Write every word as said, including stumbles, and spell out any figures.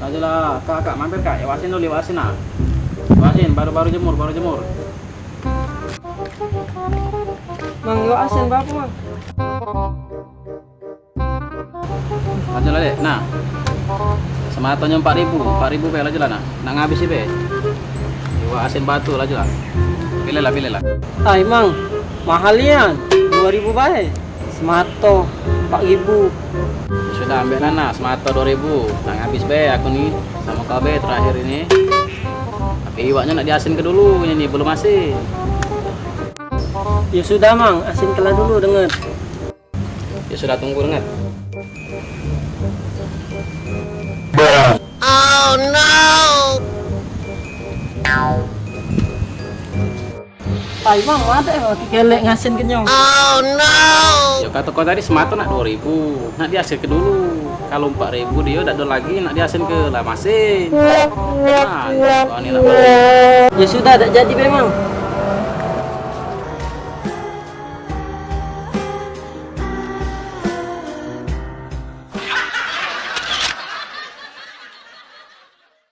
Ayolah, Kak, Kak, mampir, Kak. Iwak asin dulu, iwak asin, nah. Iwak asin, baru, baru jemur, baru jemur. Mang, iwak asin berapa, Mang? Laju lah, Dek. Nah. Sematonyo empat ribu, empat ribu be, laju lah, nah. Nak ngabis be. Iwak asin batu, laju lah. Pilih lah, pilih lah. Ai, Mang, mahal nian. Dua ribu bae. Semato empat ribu. Ya sudah, ambek lah, nah, semato dua ribu. Nak ngabis be aku ni, samo kau be terakhir ini. Tapi iwaknyo nak diasin ke dulu, ini ni belum asin. Ya sudah, Mang, asin kelah dulu, denget. Ya sudah, tunggu, denget. Ai, Mang, mate, Mang, kelek ngasin kenyo. Yo, kato kau tadi semato nak dua ribu, nak diasin ke dulu. Kalau empat ribu dio dak ado lagi, nak diasin ke lah masih. Nah, kau ni nak. Ya sudah, dak jadi be, Mang.